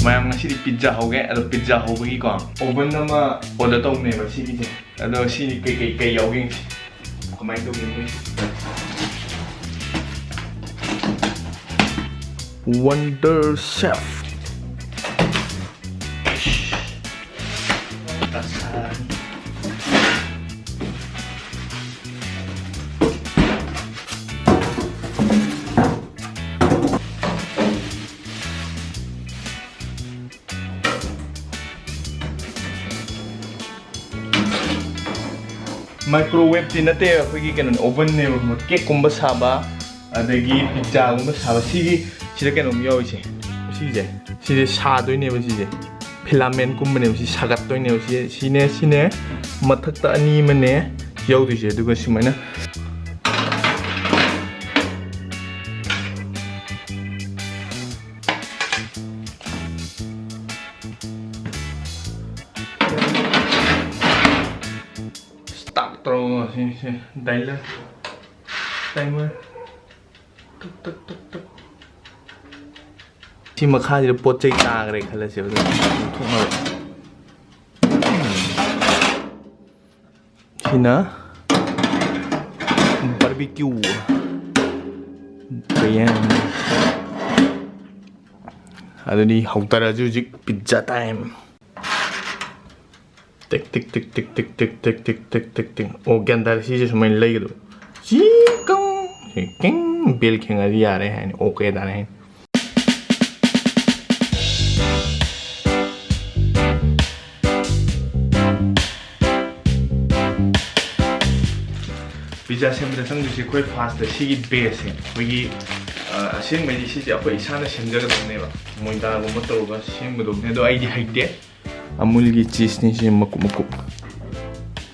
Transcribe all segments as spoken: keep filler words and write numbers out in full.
ꯃꯌꯥꯝ, ꯉꯁꯤꯗꯤ ꯄꯤꯠꯖꯥ ꯍꯧꯒꯦ꯫ ꯑꯗꯣ ꯄꯤꯠꯖꯥ ꯍꯧꯕꯒꯤꯀꯣ, ꯑꯣꯚꯟ ꯑꯃ ꯑꯣꯔꯗꯔ ꯇꯧꯕꯅꯦꯕ ꯁꯤꯒꯤꯁꯦ꯫ ꯑꯗꯣ ꯁꯤꯗꯤ ꯀꯩ ꯀꯩ ꯀꯩ ꯌꯥꯎꯒꯦ ꯌꯦꯡꯁꯤ꯫ ꯀꯃꯥꯏꯅ ꯇꯧꯒꯦ ꯃꯣꯏꯁꯦ? Wonder Chef꯫ ꯃꯥꯏꯀ꯭ꯔꯣꯋꯦꯞꯇꯤ ꯅꯠꯇꯦ, ꯑꯩꯈꯣꯏꯒꯤ ꯀꯩꯅꯣꯅꯦ, ꯑꯣꯚꯟꯅꯦꯕ, ꯀꯦꯛꯀꯨꯝꯕ ꯁꯥꯕ, ꯑꯗꯒꯤ ꯄꯤꯠꯖꯥꯒꯨꯝꯕ ꯁꯥꯕ꯫ ꯁꯤꯒꯤ ꯁꯤꯗ ꯀꯩꯅꯣꯝ ꯌꯥꯎꯔꯤꯁꯦ, ꯁꯤꯁꯦ, ꯁꯤꯁꯦ ꯁꯥꯗꯣꯏꯅꯦꯕ꯫ ꯁꯤꯁꯦ ꯐꯤꯂꯥꯃꯦꯟꯀꯨꯝꯕꯅꯦꯕ꯫ ꯁꯤ ꯁꯥꯒꯠꯇꯣꯏꯅꯦꯕ꯫ ꯁꯤ, ꯁꯤꯅꯦ, ꯁꯤꯅꯦ, ꯃꯊꯛꯇ ꯑꯅꯤ ꯑꯃꯅꯦ ꯌꯥꯎꯗꯣꯏꯁꯦ꯫ ꯑꯗꯨꯒ ꯁꯨꯃꯥꯏꯅ ꯁ꯭ꯇꯥꯔꯠ ꯇꯧꯔꯒ ꯁꯤ, ꯁꯤ ꯗꯥꯏꯂꯔ, ꯇꯥꯏꯃꯔ꯫ ꯇꯛ, ꯇꯛ, ꯇꯛ, ꯇꯛ꯫ ꯁꯤ ꯃꯈꯥꯁꯤꯗ ꯄꯣꯠ ꯆꯩ ꯇꯥꯈ꯭ꯔꯦ ꯈꯜꯂꯁꯦꯕ, ꯑꯗꯨ ꯂꯧꯊꯣꯛꯅꯕ꯫ ꯁꯤꯅ ꯕꯥꯔꯕꯤꯀ꯭ꯌꯨ꯫ ꯀꯩ ꯍꯥꯏꯅꯤ? ꯑꯗꯨꯗꯤ ꯍꯧꯊꯔꯁꯤ ꯍꯧꯖꯤꯛ, ꯄꯤꯠꯖꯥ ꯇꯥꯏꯝ꯫ ꯇꯤꯛ, ꯇꯤꯛ, ꯇꯤꯛ꯫ ꯑꯣ, ꯒ꯭ꯌꯥꯟ ꯇꯥꯔꯦ꯫ ꯁꯤꯁꯦ ꯁꯨꯃꯥꯏꯅ ꯂꯩꯒꯗꯕ꯫ ꯆꯤ ꯀꯪ, ꯁꯤ ꯀꯤꯡ, ꯕꯦꯜ ꯈꯤꯡꯉꯗꯤ ꯌꯥꯔꯦ ꯍꯥꯏꯅꯤ꯫ ꯑꯣꯀꯦ ꯇꯥꯔꯦ ꯍꯥꯏꯅꯤ꯫ ꯄꯤꯖꯥ ꯁꯦꯝꯕꯗ ꯆꯪꯗꯣꯏꯁꯦ ꯑꯩꯈꯣꯏ ꯐꯥꯔꯁꯇ ꯁꯤꯒꯤ ꯕꯦꯁꯁꯦ, ꯑꯩꯈꯣꯏꯒꯤ, ꯑ, ꯑꯁꯦꯡꯕꯩꯗꯤ ꯁꯤꯁꯦ ꯑꯩꯈꯣꯏ ꯏꯁꯥꯅ ꯁꯦꯝꯖꯒꯗꯕꯅꯦꯕ꯫ ꯃꯣꯏꯗꯥꯒꯨꯝꯕ ꯇꯧꯔꯒ ꯁꯦꯝꯒꯗꯕꯅꯦ, ꯑꯗꯣ ꯑꯩꯗꯤ ꯍꯩꯇꯦ꯫ ꯑꯃꯨꯜꯒꯤ ꯆꯤꯁꯅꯤ ꯁꯤ, ꯃꯀꯨꯞ ꯃꯀꯨꯞ꯫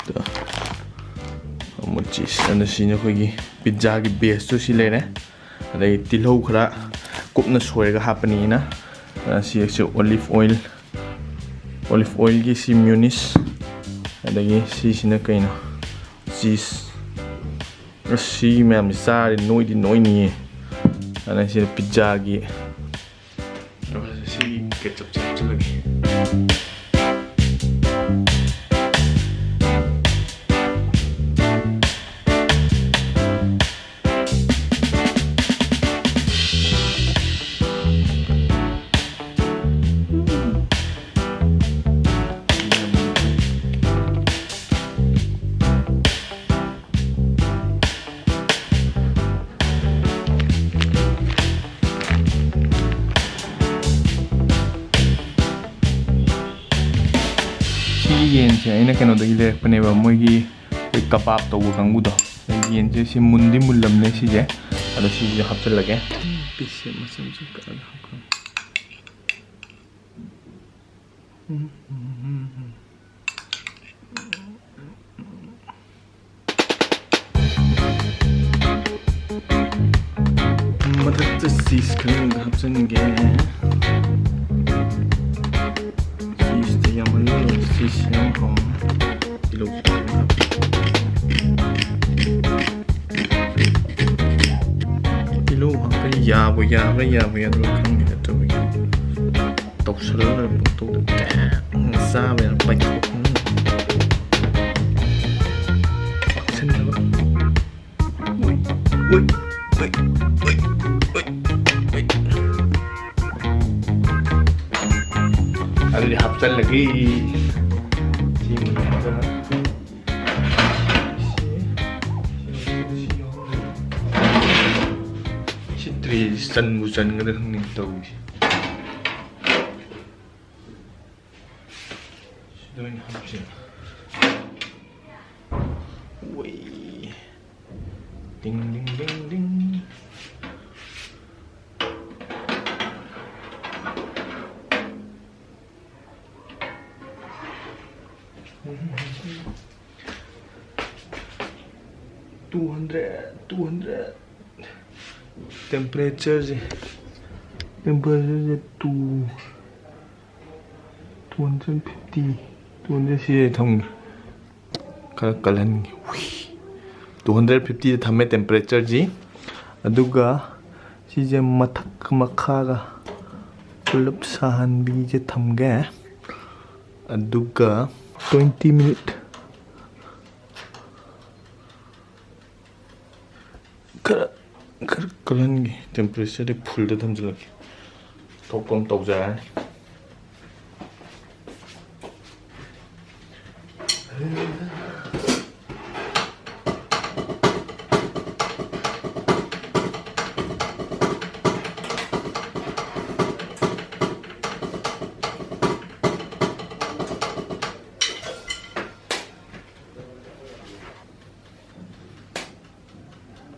ꯑꯗꯣ ꯑꯃꯨꯜ ꯆꯤꯁ꯫ ꯑꯗꯣ ꯁꯤꯅ ꯑꯩꯈꯣꯏꯒꯤ ꯄꯤꯠꯖꯥꯒꯤ ꯕꯦꯁꯇꯨ ꯁꯤ ꯂꯩꯔꯦ꯫ ꯑꯗꯩ ꯇꯤꯜꯍꯧ ꯈꯔ ꯀꯨꯞꯅ ꯁꯣꯏꯔꯒ ꯍꯥꯞꯄꯅꯤꯅ, ꯑ, ꯁꯤ ꯑꯣꯂꯤꯐ ꯑꯣꯏꯜ, ꯑꯣꯂꯤꯐ ꯑꯣꯏꯜꯒꯤ ꯁꯤ ꯃ꯭ꯌꯨꯅꯤꯁ, ꯑꯗꯒꯤ ꯁꯤꯁꯤꯅ ꯀꯩꯅꯣ? ꯆꯤꯁ꯫ ꯑꯁ, ꯁꯤ ꯃꯌꯥꯝꯁꯤ ꯆꯥꯔꯗꯤ ꯅꯣꯏꯗꯤ ꯅꯣꯏꯅꯤꯌꯦ꯫ ꯑꯗꯩ ꯁꯤꯗ ꯄꯤꯠꯖꯥꯒꯤ ꯁꯤ ꯀꯦꯆꯞꯁꯦ ꯍꯥꯞꯆꯤꯜꯂꯒꯦ꯫ ꯁꯤꯒꯤ ꯌꯦꯟꯁꯦ ꯑꯩꯅ ꯀꯩꯅꯣꯗꯒꯤ ꯂꯩꯔꯛꯄꯅꯦꯕ, ꯃꯣꯏꯒꯤ ꯑꯩꯈꯣꯏ ꯀꯕꯥꯕ ꯇꯧꯕ ꯀꯥꯡꯕꯨꯗꯣ꯫ ꯑꯗꯩ ꯌꯦꯟꯁꯦ ꯁꯤ ꯃꯨꯟꯗꯤ ꯃꯨꯜꯂꯝꯅꯦ ꯁꯤꯁꯦ, ꯑꯗꯣ ꯁꯤꯁꯦ ꯍꯥꯞꯆꯤꯜꯂꯒꯦ꯫ ꯄꯤꯁꯁꯦ ꯃꯆꯥ ꯃꯆꯥ ꯀꯛꯑꯒ ꯍꯥꯞꯈ꯭ꯔꯣ꯫ ꯃꯊꯛꯇ ꯆꯤꯁ ꯈꯔ ꯍꯥꯞꯆꯤꯟꯒꯦ꯫ ꯆꯤꯁꯇꯤ ꯌꯥꯝꯃꯟꯗ꯭ꯔꯣ? ꯆꯤꯁ ꯌꯥꯝ ꯍꯥꯎꯅꯤ꯫ ꯇꯤꯜꯍꯧ ꯈꯤꯇꯪ ꯍꯥꯞꯄꯤ꯫ ꯇꯤꯜꯍꯧ ꯍꯥꯞꯄ ꯌꯥꯕꯨ ꯌꯥꯕ꯭ꯔꯥ, ꯌꯥꯕꯨ ꯌꯥꯗꯕ꯭ꯔꯥ ꯈꯪꯗꯦ, ꯅꯠꯇ꯭ꯔꯕꯒꯤ ꯇꯧꯁꯜꯂꯒ ꯄꯪꯇꯧꯗ ꯆꯥꯕ ꯌꯥꯕ ꯄꯥꯏꯊꯣꯛ꯫ ꯄꯥꯛꯁꯟꯅꯕ꯫ ꯎꯏ, ꯎꯏ, ꯎꯏ, ꯎꯏ, ꯎꯏ, ꯎꯏ꯫ ꯑꯗꯨꯗꯤ ꯍꯥꯞꯆꯜꯂꯒꯦ꯫ ꯁꯤ ꯃꯨꯜꯂꯒ꯫ ꯁꯤ, ꯁꯤ, ꯁꯤ ꯌꯥꯎꯔꯦ꯫ ꯁꯤ ꯇ꯭ꯔꯦꯁꯤ ꯆꯟꯕꯨ ꯆꯟꯒꯗ꯭ꯔꯥ ꯈꯪꯗꯦ ꯇꯧꯔꯤꯁꯦ꯫ ꯁꯤꯗ ꯑꯣꯏꯅ ꯍꯥꯞꯁꯤꯔ? ꯎꯏ꯫ ꯗꯤꯡ, ꯗꯤꯡ, ꯗꯤꯡ, ꯗꯤꯡ꯫ Two hundred, two hundred꯫ Temperatureꯁꯦ, temperatureꯁꯦ two, two hundred fifty, two hundred ꯁꯤꯗ ꯊꯝꯒꯦ꯫ ꯈꯔ ꯀꯜꯍꯟꯒꯦ꯫ ꯍꯨꯏ꯫ Two hundred fiftyꯗ ꯊꯝꯃꯦ temperatureꯁꯤ꯫ ꯑꯗꯨꯒ ꯁꯤꯁꯦ ꯃꯊꯛ ꯃꯈꯥꯒ ꯄꯨꯂꯞ ꯁꯥꯍꯟꯕꯤꯁꯦ ꯊꯝꯒꯦ꯫ ꯑꯗꯨꯒ twenty minute ꯈꯔ, ꯈꯔ ꯀꯜꯍꯟꯒꯦ꯫ Temperatureꯗꯤ fullꯗ ꯊꯝꯖꯤꯜꯂꯒꯦ꯫ ꯊꯣꯛꯄ ꯑꯃ ꯇꯧꯖꯔꯅꯤ꯫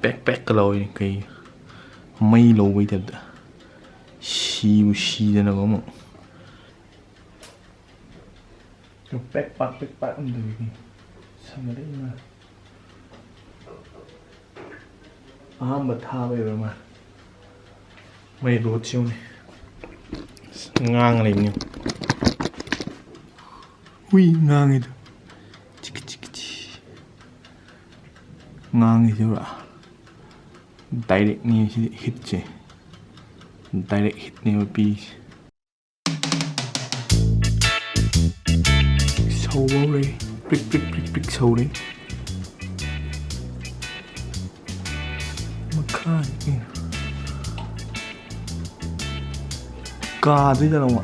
ꯄꯦꯛ ꯄꯦꯛꯀ ꯂꯥꯎꯏ, ꯀꯩ ꯃꯩ ꯂꯧꯕꯩ ꯇꯥꯏꯞꯇ꯫ ꯁꯤꯕꯨ ꯁꯤꯗꯅꯕ ꯑꯃꯨꯛ꯫ ꯄꯦꯛ ꯄꯥꯛ ꯄꯦꯛ ꯄꯥꯛ ꯑꯃ ꯇꯧꯏ꯫ ꯁꯥꯒꯠꯂꯛꯏ ꯃꯥ꯫ ꯑꯍꯥꯟꯕ ꯊꯥꯕꯩ ꯑꯣꯏꯔ ꯃꯥꯜꯂꯦ꯫ ꯃꯩ ꯔꯣꯗꯁꯤ ꯌꯦꯡꯉꯨꯅꯦ꯫ ꯑꯁ, ꯉꯥꯡꯉ ꯂꯩꯕꯅꯤ꯫ ꯍꯨꯏ ꯉꯥꯡꯉꯤꯗꯣ꯫ ꯆꯤꯛ ꯆꯤꯛ ꯆꯤ꯫ ꯉꯥꯡꯉꯤꯁꯦ ꯄꯨꯔꯥ꯫ Directꯅꯤ ꯁꯤꯗꯤ hitꯁꯦ꯫ Direct hitꯅꯦꯕ ꯄꯤꯔꯤꯁꯦ꯫ ꯁꯧꯕ ꯍꯧꯔꯦ꯫ ꯄ꯭ꯔꯤꯛ ꯄ꯭ꯔꯤꯛ ꯄ꯭ꯔꯤꯛ ꯄ꯭ꯔꯤꯛ ꯁꯧꯔꯦ꯫ ꯃꯈꯥ ꯀꯩꯅꯣ꯫ ꯀꯥꯗꯣꯏꯖꯥꯠꯂꯣ ꯃꯥ?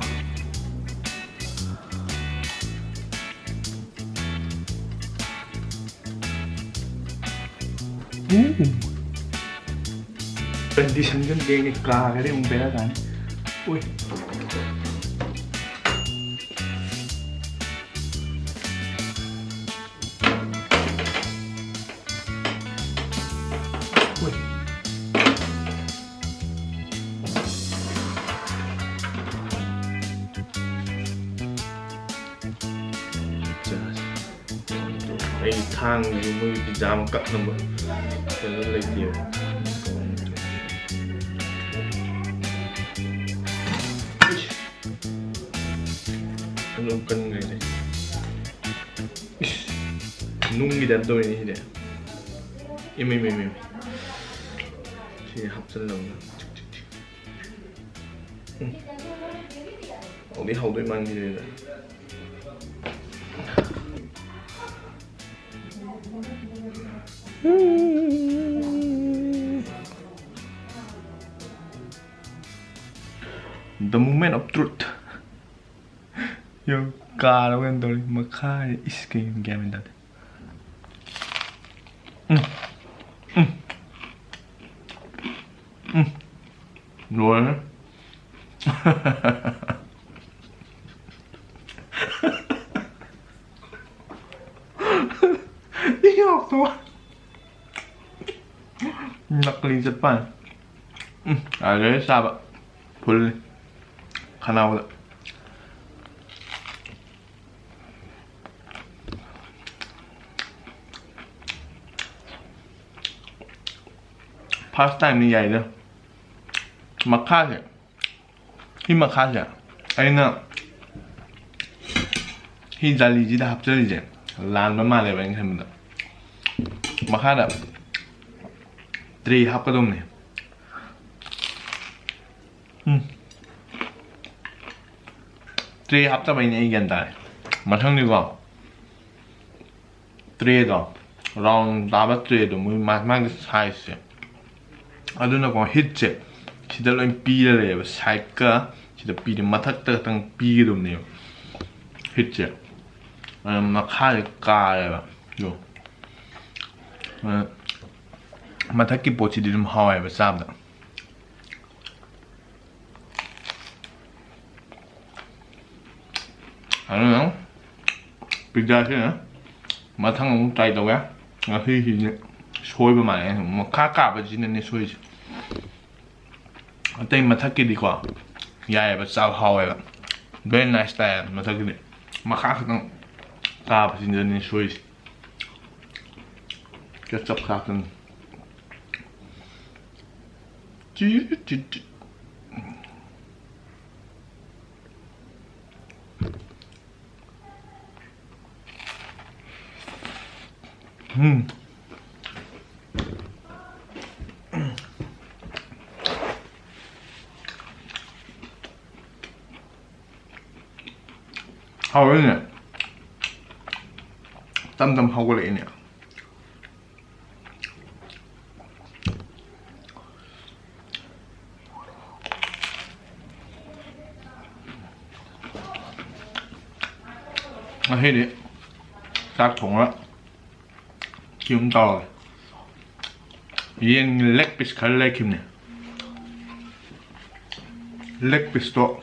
ꯎ꯫ Conditionꯁꯦ ꯌꯦꯡꯉꯦ, ꯀꯥꯒꯗꯤ ꯑꯃꯨꯛ ꯕꯦꯔꯥ ꯀꯥꯅꯤ꯫ ꯎꯏ꯫ ꯎꯏ꯫ ꯑꯩ ꯊꯥꯡꯁꯤꯁꯨ ꯃꯣꯏꯒꯤ pizza ꯑꯃ ꯀꯛꯅꯕ ꯀꯩꯅꯣ ꯂꯩꯇꯦꯕ꯫ ꯑꯗꯨꯝ ꯀꯟꯈ꯭ꯔꯦꯅꯦ꯫ ꯏꯁ, ꯅꯨꯡꯒꯤ type ꯇꯧꯔꯤꯅꯦ ꯁꯤꯗꯤ꯫ ꯏꯃꯩ, ꯃꯩ, ꯃꯩ, ꯃꯩ꯫ ꯁꯤ ꯍꯥꯞꯆꯤꯜꯂꯒ꯫ ꯎꯝ꯫ ꯍꯧꯗꯤ ꯍꯧꯗꯣꯏ ꯃꯥꯟꯈꯤꯗ꯭ꯔꯦꯗ꯫ The moment of truth. ꯌꯣ, ꯀꯥꯔꯕ ꯀꯩꯅꯣ ꯇꯧꯔꯤ꯫ ꯃꯈꯥ ꯏꯁ ꯀꯩ ꯒ꯭ꯌꯥꯟ ꯃꯦꯟ ꯇꯥꯗꯦ꯫ ꯎꯝ꯫ ꯎꯝ꯫ ꯎꯝ꯫ ꯂꯣꯏꯔꯦ꯫ ꯏ ꯌꯥꯎꯔꯛꯇꯕ꯫ ꯅꯀꯂꯤ ꯆꯠꯄ꯫ ꯎꯝ, ꯑꯗꯩ ꯆꯥꯕ ꯐꯨꯜꯂꯤ ꯈꯅꯥꯎꯗ꯫ First time ꯅꯤ ꯌꯥꯏꯗ꯫ ꯃꯈꯥꯁꯦ, ꯁꯤ ꯃꯈꯥꯁꯦ ꯑꯩꯅ ꯁꯤ ꯖꯥꯂꯤꯁꯤꯗ ꯍꯥꯞꯆꯔꯤꯁꯦ ꯂꯥꯟꯕ ꯃꯥꯜꯂꯦꯕ ꯑꯩꯅ ꯈꯟꯕꯗ꯫ ꯃꯈꯥꯗ tray ꯍꯥꯞꯀꯗꯧꯅꯦ꯫ ꯎꯝ꯫ Tray ꯍꯥꯞꯇꯕꯩꯅꯦ ꯑꯩ ꯒ꯭ꯌꯥꯟ ꯇꯥꯔꯦ꯫ ꯃꯊꯪꯗꯤꯀꯣ, tray ꯗꯣ, round ꯇꯥꯕ tray ꯗꯣ, ꯃꯣꯏ ꯃꯥ-, ꯃꯥꯒꯤ size ꯁꯦ꯫ ꯑꯗꯨꯅꯀꯣ, heat ꯁꯦ ꯁꯤꯗ ꯂꯣꯏ ꯄꯤꯔ ꯂꯩꯌꯦꯕ, side ꯀ ꯁꯤꯗ ꯄꯤꯔꯦ, ꯃꯊꯛꯇ ꯈꯛꯇꯪ ꯄꯤꯒꯗꯕꯅꯦꯕ heat ꯁꯦ꯫ ꯑꯗꯨꯅ ꯃꯈꯥꯁꯦ ꯀꯥꯔꯦꯕ꯫ ꯌꯣ꯫ ꯑꯗꯨꯅ ꯃꯊꯛꯀꯤ ꯄꯣꯠꯁꯤꯗꯤ ꯑꯗꯨꯝ ꯍꯥꯎꯋꯦꯕ ꯆꯥꯕꯗ꯫ ꯑꯗꯨꯅ pizza ꯁꯤꯅ ꯃꯊꯪ ꯑꯃꯨꯛ try ꯇꯧꯒꯦ꯫ ꯉꯁꯤꯁꯤꯗꯤ ꯁꯣꯏꯕ ꯃꯥꯜꯂꯦ, ꯃꯈꯥ ꯀꯥꯕꯁꯤꯅꯅꯦ ꯁꯣꯏꯁꯦ꯫ ꯑꯇꯩ ꯃꯊꯛꯀꯤꯗꯤꯀꯣ ꯌꯥꯏꯑꯕ, ꯆꯥꯕ ꯍꯥꯎꯋꯦꯕ, very nice ꯇꯥꯏꯌꯦꯕ ꯃꯊꯛꯀꯤꯗꯤ꯫ ꯃꯈꯥ ꯈꯛꯇꯪ ꯀꯥꯕꯁꯤꯗꯅꯦ ꯁꯣꯏꯁꯦ꯫ Ketchup ꯈꯥꯛꯇꯅꯤ꯫ ꯆꯤ-, ꯆꯤ-, ꯆꯤ-, ꯎꯝ꯫ ꯍꯥꯎꯔꯦꯅꯦ꯫ ꯇꯝ ꯇꯝ ꯍꯧꯒꯠꯂꯛꯏꯅꯦ꯫ ꯉꯁꯤꯗꯤ ꯆꯥꯛ ꯊꯣꯡꯉ ꯀꯤꯝ ꯇꯧꯔꯦ꯫ ꯌꯦꯟꯒꯤ leg piece ꯈꯔ ꯂꯩꯈꯤꯕꯅꯦ꯫ Leg piece ꯇꯣ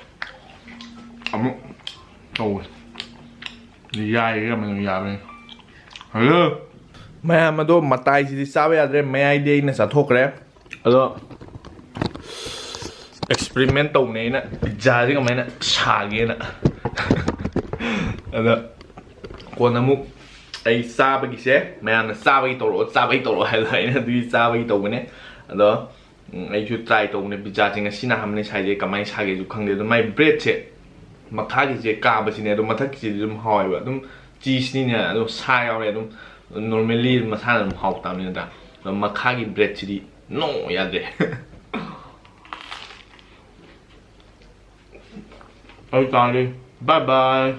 ꯑꯃꯨꯛ ꯇꯧꯋꯦ꯫ ꯌꯥꯏꯒ ꯃꯅꯝ ꯌꯥꯕꯅꯤ꯫ ꯍꯜꯂꯣ꯫ ꯃꯌꯥꯝ ꯑꯗꯣ ꯃꯇꯥꯏꯁꯤꯗꯤ ꯆꯥꯕ ꯌꯥꯗ꯭ꯔꯦ, ꯃꯌꯥꯏꯗꯤ ꯑꯩꯅ ꯆꯥꯊꯣꯛꯈ꯭ꯔꯦ꯫ ꯑꯗꯣ experiment ꯇꯧꯕꯅꯦ ꯑꯩꯅ, pizza ꯁꯦ ꯀꯃꯥꯏꯅ ꯁꯥꯒꯦꯅ꯫ ꯑꯗ ꯀꯣꯟꯅ ꯑꯃꯨꯛ ꯑꯩ ꯆꯥꯕꯒꯤꯁꯦ, ꯃꯌꯥꯝꯅ ꯆꯥꯕꯒꯤ ꯇꯧꯔꯛꯑꯣ, ꯆꯥꯕꯒꯤ ꯇꯧꯔꯛꯑꯣ ꯍꯥꯏꯕꯗꯣ ꯑꯩꯅ ꯑꯗꯨꯒꯤ ꯆꯥꯕꯒꯤ ꯇꯧꯕꯅꯦ꯫ ꯑꯗꯣ ꯎꯝ, ꯑꯩꯁꯨ try ꯇꯧꯕꯅꯦ꯫ Pizza ꯁꯦ ꯉꯁꯤꯅ ꯑꯍꯥꯟꯕꯅꯦ ꯁꯥꯏꯁꯦ, ꯀꯃꯥꯏꯅ ꯁꯥꯒꯦꯁꯨ ꯈꯪꯗꯦ꯫ ꯑꯗꯣ ꯃꯥꯏ bread ꯁꯦ ꯃꯈꯥꯒꯤꯁꯦ ꯀꯥꯕꯁꯤꯅꯦ, ꯑꯗꯣ ꯃꯊꯛꯀꯤꯁꯤꯗꯤ ꯑꯗꯨꯝ ꯍꯥꯎꯋꯦꯕ꯫ ꯑꯗꯨꯝ cheese ꯅꯤꯅ ꯑꯗꯨꯝ ꯁꯥ ꯌꯥꯎꯔꯦ, ꯑꯗꯨꯝ normally ꯃꯁꯥꯅ ꯑꯗꯨꯝ ꯍꯥꯎꯇꯕꯅꯤ ꯅꯠꯇ꯭ꯔꯥ? ꯑꯗꯣ ꯃꯈꯥꯒꯤ bread ꯁꯤꯗꯤ no, ꯌꯥꯗ꯭ꯔꯦ꯫ ꯑꯩ ꯆꯥꯔꯦ꯫ Bye bye꯫